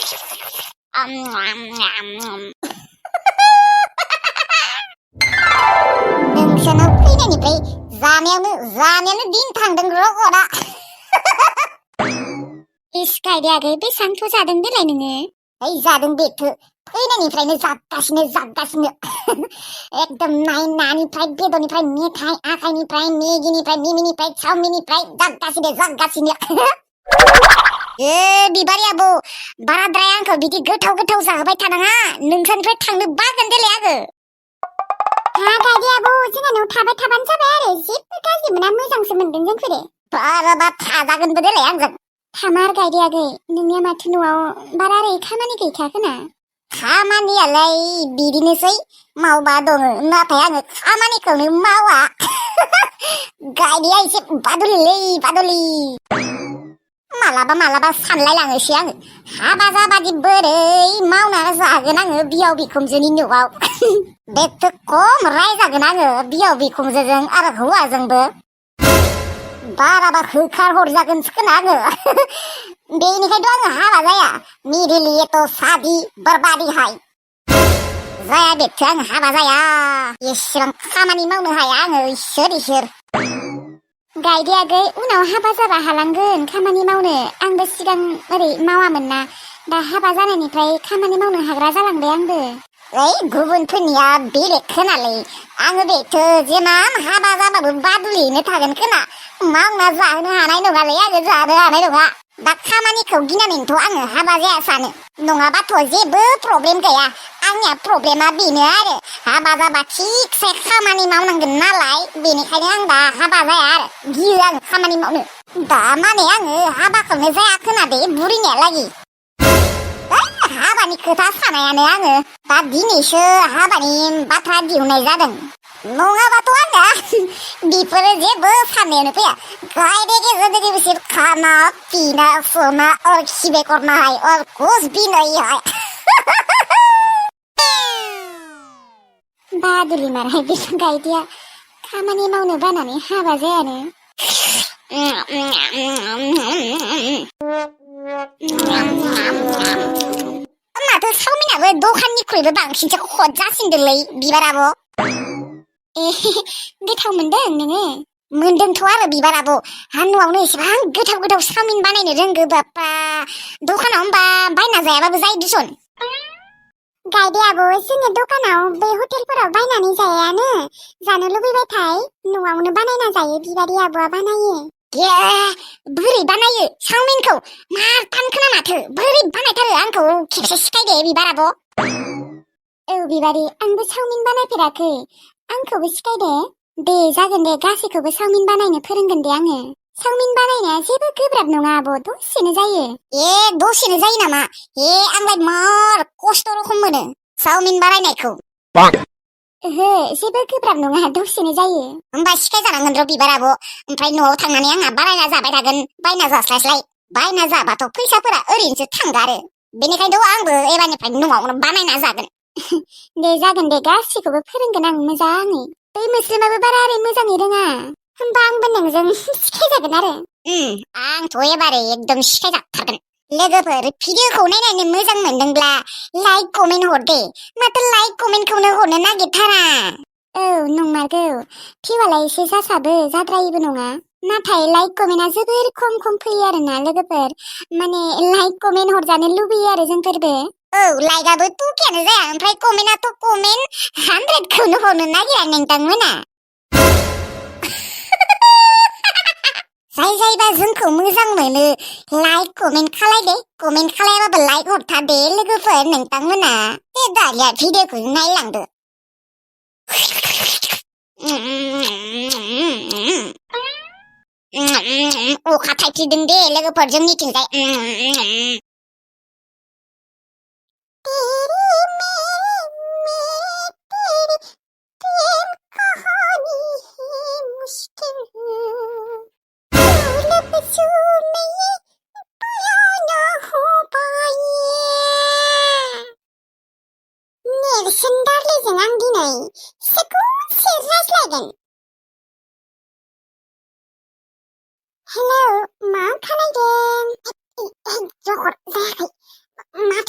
नोंसोरनाव फैनायनिफ्राय जानायावनो दिन थांदों र' गदा। इस्कायदे आगै बेसांथ' जादों देलाय नोङो? ओइ जादों बेखो फैनायनिफ्रायनो जागासिनो एकदम नानिफ्राय बेदरनिफ्राय मेथाइ आखाइनिफ्राय मेगिनिफ्राय मिमिनिफ्राय चावमिननिफ्राय जागासिनो ए बिबारि आबौ बाराद्राय आंखौ बिदि गोथाव जाहोबाय थानाङा नोंसोरनिफ्राय थांनो बागोन देलाय आङो। हा गायदे आबौ जोंहानाव थाबाय थाबानो जाबाय आरो जेबो गाज्रि मोना मोजांसो मोनदों जोंफोरो। बाराबा थाजागोनबो देलाय आंजों। थामार गायदे आगै नोंनिया माथो न'आव बारा ओरै खामानि गैखायाखोना? खामानियालाय बिदिनोसै मावबा दङ नाथाय आङो खामानिखौनो मावा। गायनाया एसे बादुलि मालाबा सानलायलाङोसै आङो हाबा जाबादि बोरै मावना जागोन आङो बिहाव बिखुनजोनि न'आव। बेथ' खम रायजागोन आङो बिहाव बिखुनजोजों आरो हौवाजोंबो बाराबा होखार हरजागोनसो खोना आङो। बेनिखायथ' आङो हाबा जाया मेरे लिए तो शादी बर्बादी है जाया बेथ' आङो हाबा जाया एसेबां खामानि मावनो हाया आङो इसोर गायदे आगै उनाव हाबा जाबा हालांगोन खामानि मावनो आंबो सिगां ओरै मावामोन ना दा हाबा जानायनिफ्राय खामानि मावनो हाग्रा जालांबाय आंबो। ओइ गुबुनफोरनिया बेलेग खोनालै आङो बेथ' जेमान हाबा जाबाबो बादुलियैनो थागोन खोना मावना जाहोनो हानाय नङालै आङो जानो हानाय नङा। दा खामानिखौ गिनानैनोथ' आङो हाबा जाया सानो नङाबाथ' जेबो प्रब्लेम गैया आंनिया प्रब्लेमा बेनो आरो हाबा जाबा थिगसे खामानि मावनांगोन नालाय बेनिखायनो आं दा हाबा जाया आरो गियो आङो खामानि मावनो दा माने आङो हाबाखौनो जाया खोनादे बुरिनायालागि। हाबानि खोथा सानायानो आङो दा दिनैसो हाबानि बाथ्रा दिहुननाय जादों नङाबाथ' आंना बेफोरो जेबो साननायानो फैया। गायदे के जिंदगी में सिर्फ खाना पीना सोना और खिबे करना है और कुछ भी नहीं है। बादुलि मारहाय बे गायदेया खामानि मावनो बानानै हाबा जायानो। माथो चावमिनाबो दखाननिख्रुइबो बांसिनसो खद जासिनदोंलै बिबार आब'। गोथाव मोनदों नोङो? मोनदोंथ' आरो बिबार आब' हा न'आवनो एसेबां गोथाव चावमिन बानायनो रोंगो बाप्पा दखानाव होनबा बायना जायाबाबो जायो दिसन। गायदे आब' जोंनि दखानाव बे हटेलफोराव बायनानै जायानो जानो लुबैबाथाय न'आवनो बानायना जायो बिबारि आब'आ बानायो। ए बोरै बानायो चावमिनखौ मार फानखोना माथो बोरै बानायथारो आंखौ खेबसे सिखायदे बिबार आब'। औ बिबारि आंबो चावमिन बानायफेराखै आंखौबो सिखायदे। दे जागोन दे गासैखौबो चावमिन बानायनो फोरोंगोन दे आङो। चावमिन बानायनाया जेबो गोब्राब नङा आब' दसेनो जायो। ए दसेनो जायो नामा? ए आंलाय मार खस्थ' रखम मोनो चावमिन बानायनायखौ। ओहो जेबो गोब्राब नङा दसेनो जायो। होमबा सिखायजानांगोन र' बिबार आब' ओमफ्राय न'आव थांनानै आंहा बानायना जाबाय थागोन बायना जास्लायस्लाय बायना जाबाथ' फैसाफोरा ओरैनोसो थांगारो बेनिखायनोथ' आंबो एबारनिफ्राय न'आवनो बानायना जागोन। दे जागोन दे गासिखौबो फोरोंगोन आं मोजाङै। बै मुस्लिमाबो बारा ओरै मोजाङै रोङा होमबा आंबो नोंजों सिखायजागोन आरो। आंथ' एबारै एकदम सिखायजाथारगोन। लोगोफोर भिडिअखौ नायनानै मोजां मोनदोंब्ला लाइक कमेन्ट हर दे माथो लाइक कमेन्टखौनो हरनो नागिरथारा। औ नंमारगौ भिउआलाय एसे जासाबो जाद्रायिबो नङा नाथाय लाइक कमेन्टआ जोबोर खम फैयो आरोना लोगोफोर माने लाइक कमेन्ट हरजानो लुबैयो आरो जोंफोरबो। औ लाइकआबो टुकेयानो जाया ओमफ्राय कमेन्टआथ' कमेन्ट 100खौनो हरनो नागिरा नोंथांमोना। जायबा जोंखौ मोजां मोनो लाइक कमेन्ट खालायदे कमेन्ट खालायाबाबो लाइक हरथा दे लोगोफोर नोंथांमोना। दे दानिया भिडिअखौ नायलांदो। अखा थाइफ्रिदों दे लोगोफोर जोंनिथिंजाय। नेरसोन दारलिजों आं दिनै सेकुसे रायज्लायगोन। हेलौ मा खालायदों? जगर जायाखै मा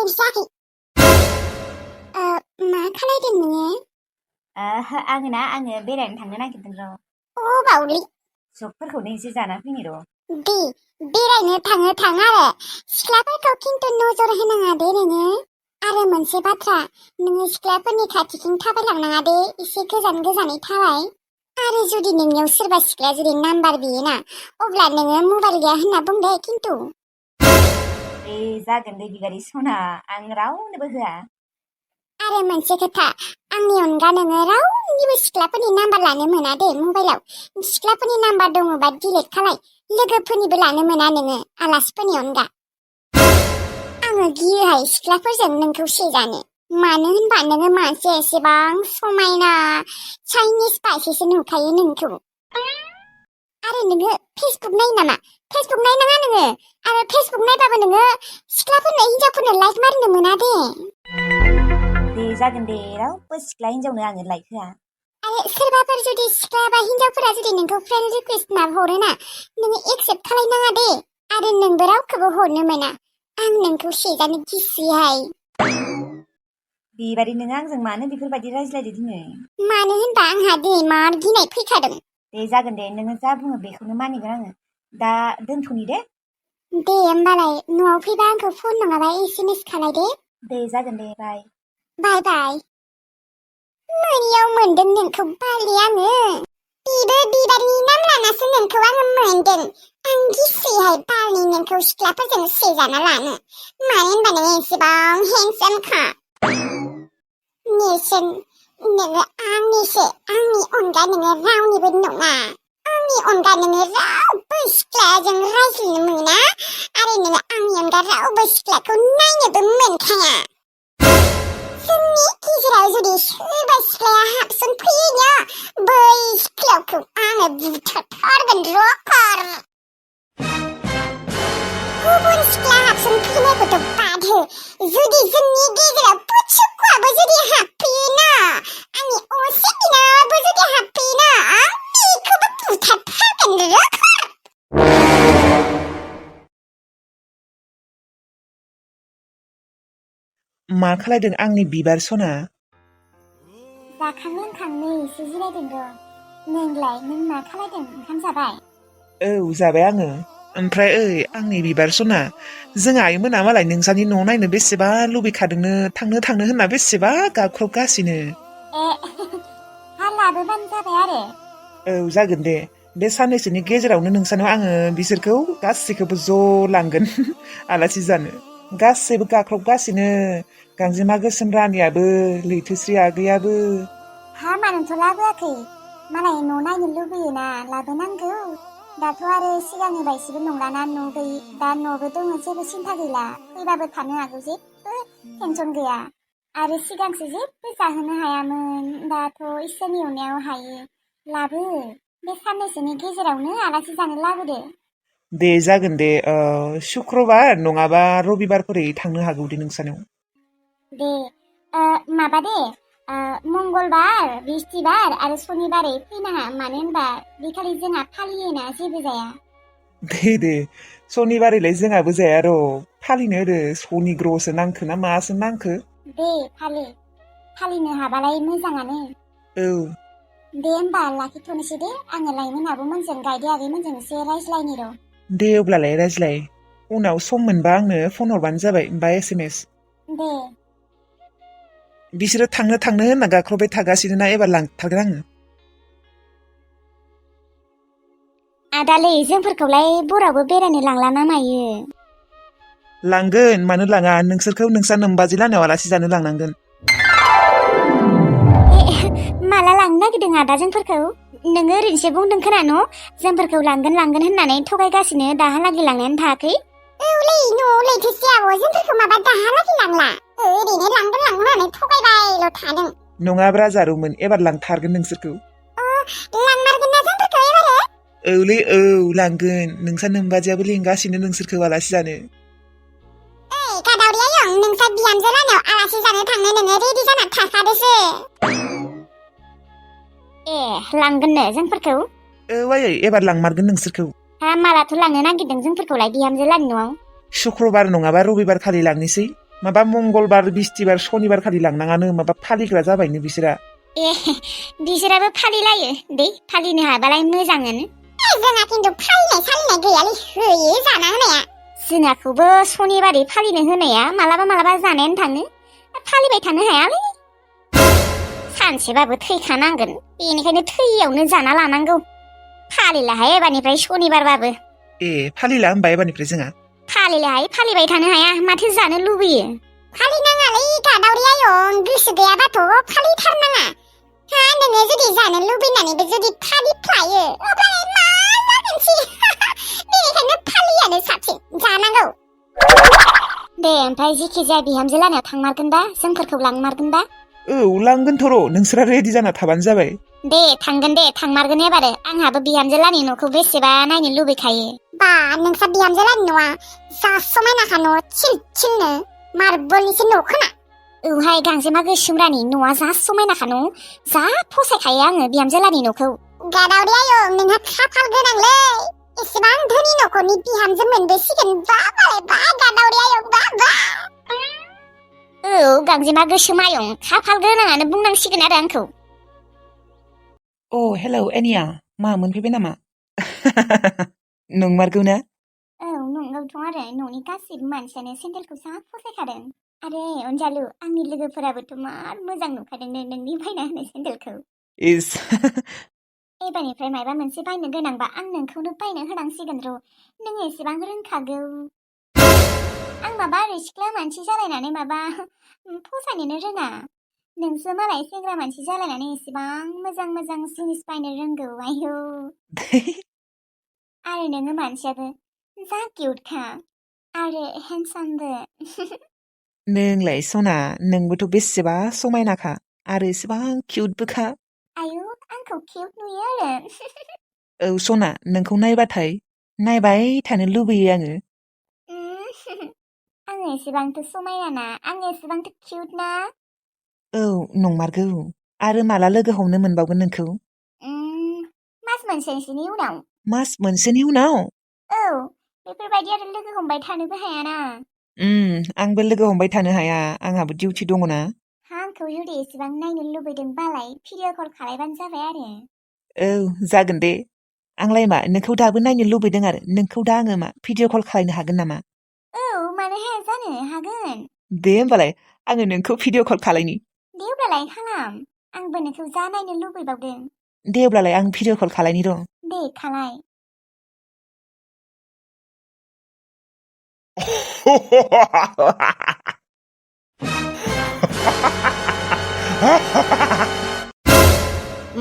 गोसोआनो जायाखै मा खालायदों नोङो आङो बेरायनो थांनो नागिरदों र' बावलै जबफोरखौनो एसे जाना फैनि र' दे बेरायनो थां आरो सिख्लाफोरखौ खिन्थु नजर होनाङा दे नोङो आरो मोनसे बाथ्रा नोङो सिख्लाफोरनि खाथिथिं थाबायलांनाङा दे एसे गोजानै थाबाय आरो जुदि नोंनियाव सोरबा सिख्लाया जुदि नाम्बार बियोना अब्ला नोङो मबाइल गैया होनना बुं दे खिन्थु जागोन दे बिबारि सना आं रावनोबो होआ आरो मोनसे खोथा आंनि अनगा नोङो रावनिबो सिख्लाफोरनि नाम्बार लानो मोना दे मबाइलाव सिख्लाफोरनि नाम्बार दङबा डिलिट खालाय लोगोफोरनिबो लानो मोना नोङो आलासिफोरनि अनगा आङो गियोहाय सिख्लाफोरजों नोंखौ सेजानो मानो होनबा नोङो मानसि एसेबां समायना चाइनिस बायदिसो नुखायो नोंखौ आरो नोङो फेसबुक नायो नामा फेसबुक नायनाङा नोङो आरो फेसबुक नायबाबो नोङो सिख्लाफोरनो हिन्जावफोरनो लाइक मारिनो मोना दे जागोन दे रावबो सिख्ला हिन्जावनो आङो लाइक होआ आरो सोरबाफोर जुदि सिख्ला बा हिन्जावफोरा जुदि नोंखौ फ्रेन्ड रिकुवेस्ट हरोना नोङो एक्सेप्ट खालायनाङा दे आरो नोंबो रावखौबो हरनो मोना आं नोंखौ सेजानो गिसोहाय बिबारि नोङो आंजों मानो बेफोरबायदि रायज्लायदो दिनै मानो होनबा आंहा दिनै मार गिनाय फैखादों दे जागोन दे नोङो जा बुङो बेखौनो मानिगोन आङो दा दोनथ'नि दे होमबालाय न'आव फैबा आंखौ फन नङाबा एसएमएस खालाय दे जागोन दे बाय बाय मोनियाव मोनदों नोंखौ बालि आङो बिबो बिबारनि नाम लानासो नोंखौ आङो मोनदों आं गिसैहाय बालि नोंखौ सिख्लाफोरजों सेजाना लानो मानो होनबा नोङो एसेबां हेन्डसामखा नेरसोन नोङो आंनिसो आंनि अनगा नोङो रावनिबो नङा आंनि अनगा नोङो रावबो सिख्लाजों रायज्लायनो मोना आरो नोङो आंनि अनगा रावबो सिख्लाखौ नायनोबो मोनखाया जोंनि गेजेराव जुदि सोरबा सिख्लाया हाबसनफैयोना बै सिख्लाखौ आङो बुथारथारगोन रकार गुबुन सिख्ला हाबसनफैनायखौथ' बाद हो जुदि जोंनि गेजेराव पुचुकुआबो जुदि हाबफैयोना आंनि असे बिनानावाबो जुदि हाबफैयोना आं बेखौबो बुथारथारगोन रकार मा खालायदों आंनि बिबार सना जाखां लोंखां नै एसे जिरायदों र' नोंलाय नों मा खालायदों ओंखाम जाबाय औ जाबाय आङो ओमफ्राय आंनि बिबार सना जों आइमोना मालाय नोंसानि न' नायनो बेसेबा लुबैखादोंनो थांनो होनना बेसेबा गाबख्रबगासिनो हा लाबोबानो जाबाय आरो औ जागोन दे बे साननैसोनि गेजेरावनो नोंसानाव आङो बिसोरखौ गासैखौबो ज' लांगोन आलासि जानो गासैबो गाख्रबगासिनो गांजेमा गोसोम रानियाबो लैथोस्रि आगैयाबो हा मानोथ' लाबोआखै मालाय न' नायनो लुबैयोना लाबोनांगौ दाथ' आरो सिगांनि बायदिबो नंलाना न' गैयि दा न'बो दङ जेबो सिन्था गैला फैबाबो थानो हागौ जेबो टेनसन गैया आरो सिगांसो जेबो जाहोनो हायामोन दाथ' इसोरनि अननायाव हायो लाबो बे साननैसोनि गेजेरावनो आलासि जानो लाबोदो दे जागोन दे शुक्रबार नङाबा रबिबारफोरै थांनो हागौ दे नोंसानाव दे माबा दे मंगलबार बिस्थिबार आरो सनिबारै फैनाङा मानो होनबा बेखालि जोंहा फालियोना जेबो जाया दे सनिबारैलाय जोंहाबो जाया र' फालिनो होदो सनिग्रहसो नांखो ना मासो नांखो दे फालिनो हाबालाय मोजाङानो औ दे होमबा लाखिथ'नोसै दे आङो लाइमोन आब'मोनजों गायदे आगैमोनजों एसे रायज्लायनि र' दे अब्लालाय रायज्लाय उनाव सम मोनबा आंनो फन हरबानो जाबाय बा एसएमएस दे बिसोरो थांनो होनना गाख्रबबाय थागासिनो ना एबार लांथारगोन आङो आदालै जोंफोरखौलाय बरावबो बेरायनो लांला ना मायो लांगोन मानो लाङा नोंसोरखौ नोंसा नोमबाजै लानायाव आलासि जानो लांनांगोन माला लांनो नागिरदों आदा जोंफोरखौ नोङो ओरैनोसो बुंदों खोना न' जोंफोरखौ लांगोन होननानै थगायगासिनो दाहालागै लांनायानो थायाखै औलै न' लैथोसो आब' जोंफोरखौ माबा दाहालागै लांला ओरैनो लांगोन होननानै थगायबायल' थादों नङाब्रा जारुमोन एबार लांथारगोन नोंसोरखौ लांमारगोन ना जोंफोरखौ एबारो औलै औ लांगोन नोंसा नोमबाजैयाबो लिंगासिनो नोंसोरखौ आलासि जानो गादावरिया यं नोंसा बिहामजो लानायाव आलासि जानो थांनो नोङो रेडि जाना थाखादोसो लांगोननो जोंफोरखौ आयै एबार लांमारगोन नोंसोरखौ हा मालाथो लांनो नागिरदों जोंफोरखौलाय बिहामजो लानि न'आव शुक्रबार नङाबा रबिबार खालि लांनोसै माबा मंगलबार बिस्थिबार सनिबार खालि लांनाङानो माबा फालिग्रा जाबायनो बिसोरा ए बिसोराबो फालिलायो दे फालिनो हाबालाय मोजाङानो जोंहा खिन्थु फालिनाय सालिनाय गैयालै होयो जाना होनाया जोंहाखौबो सनिबारै फालिनो होनाया मालाबा जानायानो थाङो फालिबाय थानो हायालै सानसेबाबो थैखानांगोन बेनिखायनो थैयावनो जाना लानांगौ फालिलाहाय एबारनिफ्राय सनिबारबाबो ए फालिला होमबा एबारनिफ्राय जोंहा फालिलाहाय फालिबाय थानो हाया माथो जानो लुबैयो फालिनाङालै गादावरि आयं गोसो गैयाबाथ' फालिथारनाङा हा नोङो जुदि जानो लुबैनानैबो जुदि फालिफ्लायो अब्लालाय मा जागोनसै बेनिखायनो फालियानो साबसिन जानांगौ दे ओमफ्राय जेखि जाया बिहामजो लानायाव थांमारगोन दा जोंफोरखौ लांमारगोन दा औ लांगोनथ' र' नोंसोरा रेडि जाना थाबानो जाबाय दे थांगोन दे थांमारगोन एबारो आंहाबो बिहामजो लानि न'खौ बेसेबा नायनो लुबैखायो बा नोंसा बिहामजो लानि न'आ जा समायनाखा न' चिल चिलनो मार्बलनिसो न' खोना औहाय गांजेमा गोसोमरानि न'आ जा समायनाखा न' जा फसायखायो आङो बिहामजो लानि न'खौ गादावरि आयं नोंहा खाफाल गोनांलै एसेबां धोनि न'खरनि बिहामजो मोनबोसिगोन बा बालाय बा गादावरि आयं बा बा औ गांजेमा गोसोम आयं खाफाल गोनाङानो बुंनांसिगोन आरो आंखौ अ हेलौ एनिया मा मोनफैबाय नामा नंमारगौ ना औ नंगौथ' आरो न'नि गासैबो मानसियानो सेन्देलखौ जा फसायखादों आरे अनजालु आंनि लोगोफोराबोथ' मार मोजां नुखादोंनो नोंनि बायना होनाय सेन्देलखौ इस एबारनिफ्राय माबा मोनसे बायनो गोनांबा आं नोंखौनो बायनो होनांसिगोन र' नों एसेबां रोंखागौ आं माबा ओरै सिख्ला मानसि जालायनानै माबा फसायनोनो रोङा नोंसो मालाय सेंग्रा मानसि जालायनानै एसेबां मोजां जिनिस बायनो रोंगौ आयौ आरो नोङो मानसियाबो जा किउटखा आरो हेन्डसामबो नोंलाय सना नोंबोथ' बेसेबा समायनाखा आरो एसेबां किउटबोखा आयौ आंखौ किउट नुयो आरो औ सना नोंखौ नायबाथाय नायबाय थानो लुबैयो आङो आङो एसेबांथ' समायना ना आङो एसेबांथ' किउट ना औ नंमारगौ आरो माला लोगो हमनो मोनबावगोन नोंखौ मास मोनसेसोनि उनाव मास मोनसेनि उनाव औ बेफोरबायदि आरो लोगो हमबाय थानोबो हायाना आंबो लोगो हमबाय थानो हाया आंहाबो डिउटि दङ ना आंखौ जुदि एसेबां नायनो लुबैदोंबालाय भिडिअ कल खालायबानो जाबाय आरो औ जागोन दे आंलाय मा नोंखौ दाबो नायनो लुबैदों आरो नोंखौ दा आङो मा भिडिअ कल खालायनो हागोन नामा औ मानो हाया जानो हागोन दे होमबालाय आङो नोंखौ भिडिअ कल खालायनि दे अब्लालाय खालाम आंबो नोंखौ जा नायनो लुबैबावदों दे अब्लालाय आं भिडिअ कल खालायनि र' दे खालाय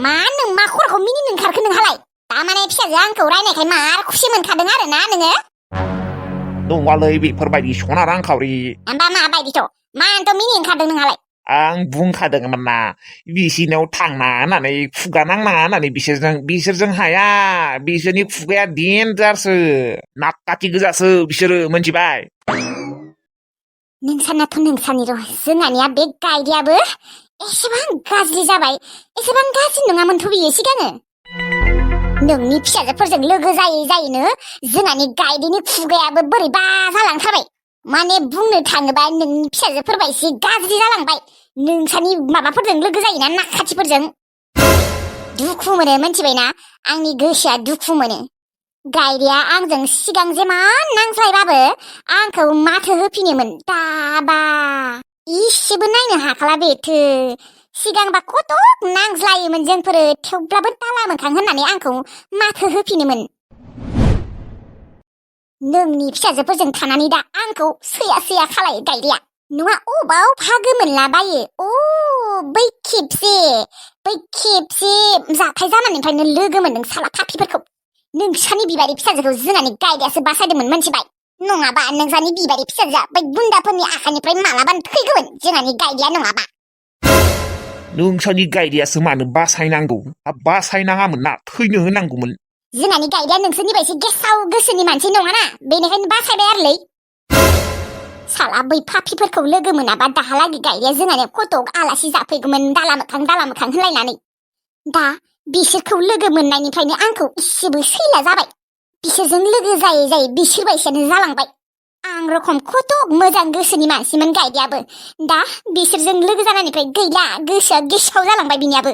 मा नों मा खर'खौ मिनिनो ओंखारखो नोंहालाय दामाने फिसाजोआ आंखौ रायनायखाय मार खुसि मोनखादों आरो ना नोङो नङालै बेफोरबायदि सना रांखावरि होमबा माबायदिथ' मानोथ' मिनि ओंखारदों नोंहालाय आं बुंखादोंमोन ना बिसिनाव थांना होननानै खुगा नांनाङा होननानै बिसोरजों हाया बिसोरनि खुगाया देन्जारसो नाकाथि गोजासो बिसोरो मोनथिबाय नोंसानाथ' नोंसानि र' जोंहानिया बे गायदेयाबो एसेबां गाज्रि जाबाय एसेबां गाज्रि नङामोनथ' बियो सिगाङो नोंनि फिसाजोफोरजों लोगो जायै जायैनो जोंहानि गायदेनि खुगायाबो बोरैबा जालांथारबाय माने बुंनो थाङोबा नोंनि फिसाजोफोरबा एसे गाज्रि जालांबाय नोंसानि माबाफोरजों लोगो जायोना नाखाथिफोरजों दुखु मोनो मोनथिबायना आंनि गोसोआ दुखु मोनो गायदेया आंजों सिगां जेमान नांज्लायबाबो आंखौ माथो होफिनोमोन दाबा इसेबो नायनो हाखाला बेथो सिगांबा खथ' नांज्लायोमोन जोंफोरो थेवब्लाबो दाला मोखां होननानै आंखौ माथो होफिनोमोन नोंनि फिसाजोफोरजों थानानै दा आंखौ सैया खालायो गायदेया नङा अबाव फागो मोनलाबायो बै खेबसे जाथाय जानायनिफ्रायनो लोगो मोनदों साला फाफिफोरखौ नोंसानि बिबारि फिसाजोखौ जोंहानि गायदेयासो बासायदोंमोन मोनथिबाय नङाबा नोंसानि बिबारि फिसाजोआ बै गुन्दाफोरनि आखाइनिफ्राय मालाबानो थैगौमोन जोंहानि गायदेया नङाबा नोंसानि गायदेयासो मानो बासायनांगौ बासायनाङामोन ना थैनो होनांगौमोन जोंहानि गायदेया नोंसोरनि बायदि गेसाव गोसोनि मानसि नङाना बेनिखायनो बासायबाय आरोलै साला बै फाफिफोरखौ लोगो मोनाबा दाहालागि गायदेया जोंहानियाव खथ' आलासि जाफैगौमोन दाला मोखां होनलायनानै दा बिसोरखौ लोगो मोननायनिफ्रायनो आंखौ इसेबो सैला जाबाय बिसोरजों लोगो जायै बिसोर बायसानो जालांबाय आं रखम खथ' मोजां गोसोनि मानसिमोन गायदेयाबो दा बिसोरजों लोगो जानायनिफ्राय गैला गोसोआ गेसाव जालांबाय बिनियाबो